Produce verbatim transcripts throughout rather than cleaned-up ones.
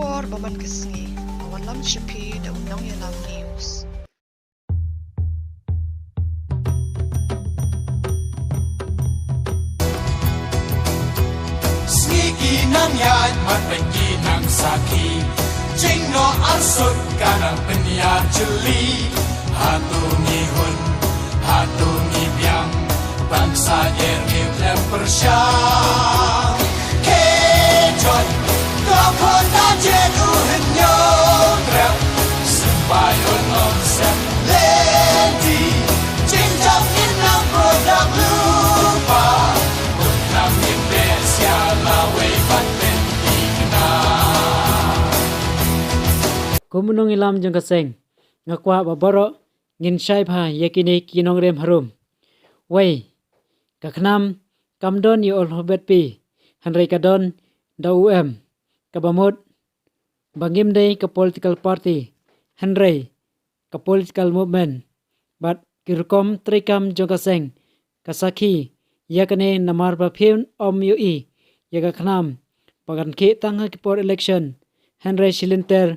Por ba man ka sngi, a wallam sha phi da u Nongïalam News. Sngi ki nang ïaid, marpeit ki nang sakhi. Jingnoh arsut ka nang pynïar jylliew. Hato ngi hun, hato ngi biang, ban sa ïa ri khlem pyrshang. Ke jot, ka khot ta jet u hynñiew trep. Symbai un ong sep lynti, jingjam ngin nang product lypa. Ut nam ngin beh sia lawei ban pyntikna. Kum u nongïalam jong ka seng, nga kwah ba baroh ngin shai bha ïa kine ki nongrim harum. Wei, ka khnam kam don ïa u alphabet P, hynrei ka don da u M. Kaba mut ba ngim dei ka political party, hynrei ka political movement. Bad ki rukom treikam jong ka seng ka sakhi ïa kane, namar ba phim ym ïohi ïa ka khnam ba kan khih tang ha ki por election, hynrei shilynter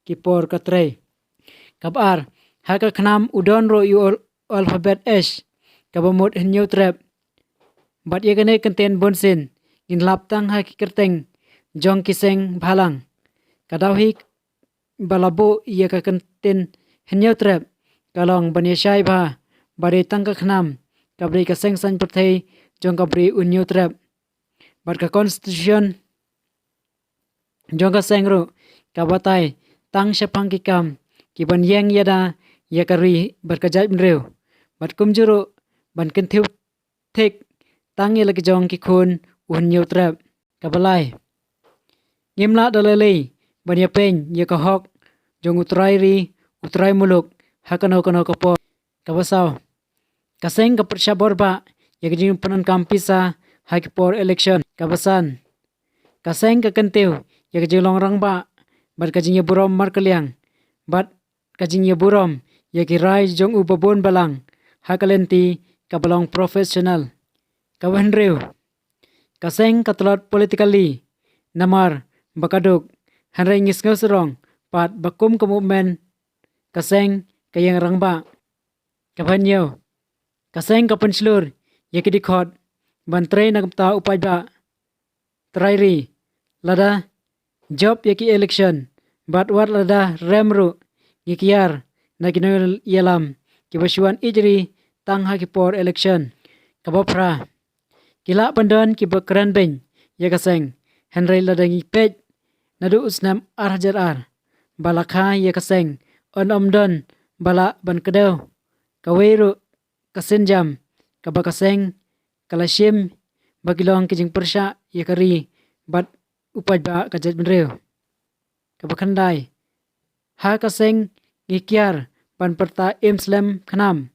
ki por ka trei. Kaba ar, ha ka khnam u don ruh ïa u al-, alphabet H, kaba mut hynñiew trep. Bad ïa kane ka kyntien bunsien ngin lap tang ha ki kyrteng jong ki seng bhalang. Ka dei hi ba la buh ïa ka kyntien hynñiew trep ka long ban ïa shai bha ba dei tang ka khnam kaba dei ka seng saiñ pyrthei jong ka bri u hynñiew trep. Bad ka constitution jong ka seng ruh ka batai tang shaphang ki kam ki ban ïeng ïada ïa ka ri bad ka jaitbynriew. Bad kumjuh ruh ban kyntiew thik tang ïa la ki jong ki khun u hynñiew trep. Kaba lai, ngim lah da lei lei ban ïa peiñ ïa ka hok jong u trai ri, u trai muluk ha kano kano ka por. Kaba saw, ka seng ka pyrshah bor bha ïa ka jingpyndonkam pisa ha ki por election. Kaba san, ka seng ka kyntiew ïa ka jinglong rangbah bad ka jingïaburom markylliang bad ka jingïaburom ïa ki rai jong u babun balang ha ka lynti kaba long professional. Kaba hynriew, ka seng ka tlot politically namar ba ka duk, hynrei ngi sngewsarong pat ba kum ka movement ka seng ka ïeng rangbah. Kaba hynñiew, ka seng ka pynshlur ïa ki dkhot ban trei na ka bynta u paidbah trai ri, lada jop ïa ki election bad wat lada rem ruh, ngi kiar na ki nongïalam kiba shu wan ïeit ri tang ha ki por election. Kaba phra, ki lah ban don kiba kren beiñ ïa ka seng, hynrei lada ngi peit naduh u snem ar hajar ar ba la kha ïa ka seng, yn ym don ba lah ban kdew kawei ruh ka sienjam kaba ka seng ka la shim ba ki long ki jingpyrshah ïa ka ri bad u paidbah ka jaitbynriew. Kaba khyndai, ha ka seng ngi kiar ban pyrta im slem khnam,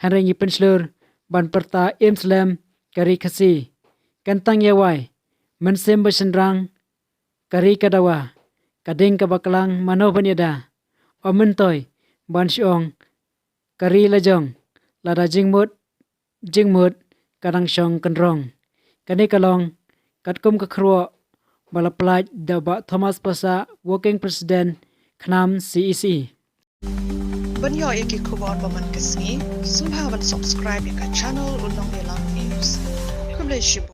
hynrei ngi pynshlur ban pyrta im slem ka ri Khasi. Kan tang ïa wai, mynsiem ba shynrang ka ri ka dawa, ka ding kaba klang mano ban ïada. Ym myntoi ban shu ong ka ri la jong, lada jingmut jingmut ka dang shong kynrong. Kane ka long katkum ka kyrwoh ba la pyllait da u Bah Thomas Passah, Working President khnam C E C. Ban ïoh ïa ki khubor ba man ka sngi, sngewbha ban subscribe ïa ka channel U Nongïalam News. Khublei shibun.